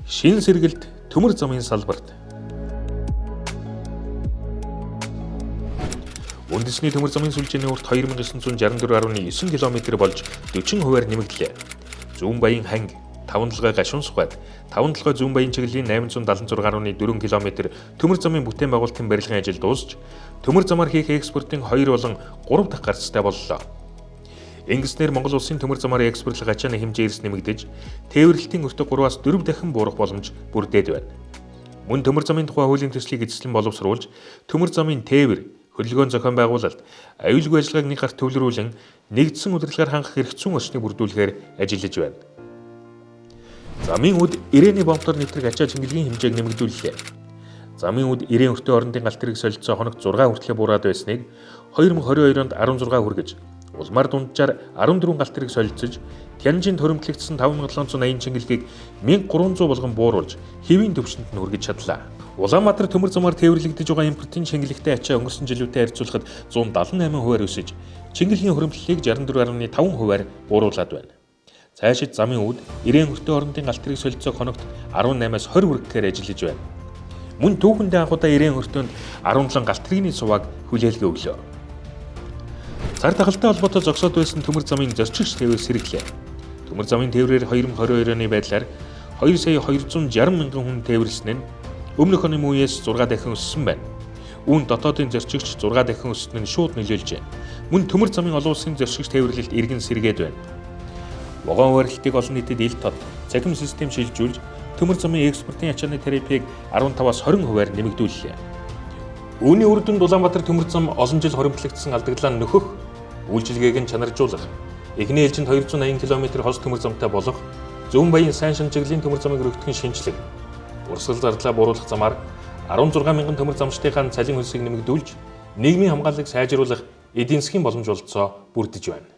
Шин сэргэлт төмөр замын салбарт. Үндэсний төмөр замын сүлжээний урт 2964.9 км болж 40%-аар нэмэгдлээ. Зүүн Баян ханги 5 толгой гашуун сухад 5 толгой Зүүн Баян чиглэлийн 876.4 км төмөр замын бүтээн байгуулалтын барилгын ажил дуусч, төмөр замаар хийх экспортын 2 болон 3 дахь гарцтай боллоо. Ингэснээр Монгол улсын төмөр замаар экспортлох ачааны хэмжээ эрс нэмэгдэж, тээвэрлэлтийн өртөг 3-аас 4 дахин буурах боломж бүрдээд байна. Мөн төмөр замын тухай хуулийн төслийг эзэслэн боловсруулж, төмөр замын тээвэр, хөдөлгөөн зохион байгуулалт, аюулгүй ажиллагааг нэг гарт төвлөрүүлэн нэгдсэн удирдлагаар хангах эрх зүйн орчныг бүрдүүлэхээр ажиллаж байна. Замын үд ирээний бомтоор нэвтрэх ачаа чингэлгийн хэмжээг нэмэгдүүллээ. Замын үд ирээн өртөө орондын галт тэрэг солилцоо хоногт 6 хүртлээр буураад байсныг 2022 онд 16 хүргэж, улмаар дунджаар 14 галт тэрэг солилцож, Тянжинд хуримтлагдсан 5780 чингэлгийг 1300 болгон бууруулж, хэвийн түвшинд нь хүргэж чадлаа. Улаанбаатар төмөр замаар тээвэрлэгдэж байгаа импортын чингэлэгтэй ачаа өнгөрсөн жилүүтэй харьцуулахад 178%-аар өсөж, чингэлгийн хуримтлалыг 64.5%-аар бууруулад байна. Цаашид замын үд ирээн өртөө орондын галт тэрэг солилцоог хоногт 18-аас 20 хүргэхээр ажиллаж байна. Мөн түүхэндээ анх удаа ирээн өртөөнд 17 галт тэрэгний сувааг хүлээлгээ өглөө. Цар тахалтай холбоотой зогсоод байсан төмөр замын зорчигч тээвэр сэргэлээ. Төмөр замын тээврээр 2022 оны байдлаар 2 сая 260 мянган хүн тээвэрлсэн нь өмнөх оны үеэс 6 дахин өссөн байна. Үүнд дотоодын зорчигч 6 дахин өссөн нь шууд нөлөөлжээ. Мөн төмөр замын олон улсын зорчигч тээвэрлэлт эргэн сэргээд байна. Вагон хуваарлтыг олон нийтэд ил тод цахим систем шилжүүлж төмөр замын экспортын ачааны тарифыг 15-аас 20%-аар нэмэгдүүллээ. Үүний үр дүнд Улаанбаатар төмөр зам олон жил хуримтлагдсан алдагдлаа нөхөх, үйлчилгээг нь чанаржуулах, эхний ээлжинд 280 км хос төмөр замтай болох, Зүүн Баян сайн шинжлэлийн төмөр замыг өргөтгөн шинжлэх, урсгал зардлаа бууруулах замаар 16 мянган төмөр замчдынхаа цалин хөлсийг нэмэгдүүлж, нийгмийн хамгааллыг сайжруулах эдийн засгийн боломж бололцоо бүрдэж байна.